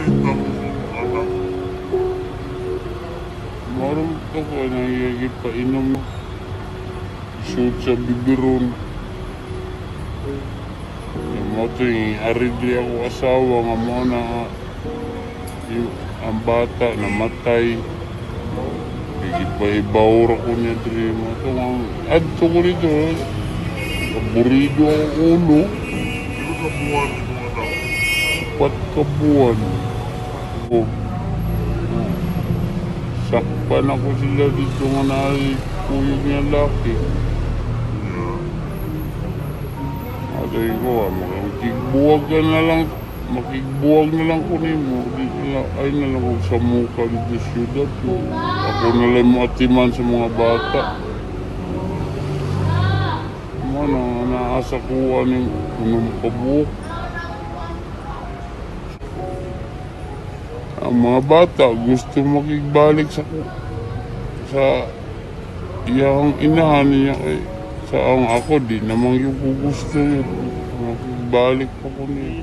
Kita mo anak. Marong to ko nangyagipa inom. Shoot sa bibiron. Yung mo to yung aridli ako asawa nga mo na yung, ang bata namatay. Igipa-ibawra ko niya diri mo to nga adto ko dito. Kaburido ang ulo. Pila ka buwan imong anak? 4 ka buwan. Oh. Sakpan ako sila dito nga naay kuyog niya laki. Yeah. Atay ko, makikigbuwag ka na lang, makigbuwag na lang ko nimo. Di na lang, ay na lang kung sa mukha dito sa siyudad. Ako na lang mo atiman sa mga bata. Mo na, naasa ko aning unong kabuok. Ang mga bata gusto makigbalik sa iyang inahan niya kay sa ang ako di namang yung gusto yun. Makigbalik pa ko niya.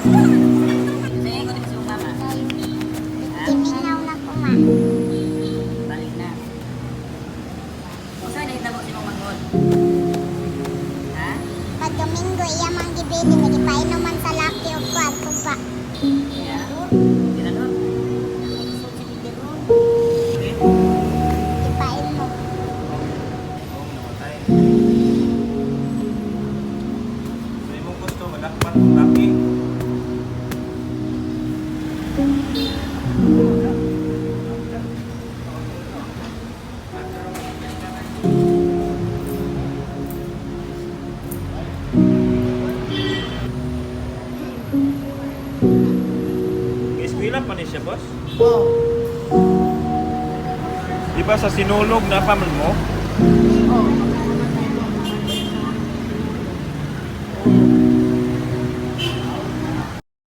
Sige, ko din si mama. Giminaw na ko ma. Balik na. Usa na hitabo si mong manghod? Ha? Pag Domingo iya mang gibili nagipainom man sa laki og kuan tuba. Yeah. Tirador. Okay. Gipainom. Oo, namatay. So, imong gusto, madakpan kong laki. Eskwela pa ni siya, boss? Oo. Di ba sa sinulog na pa man mo? Oo.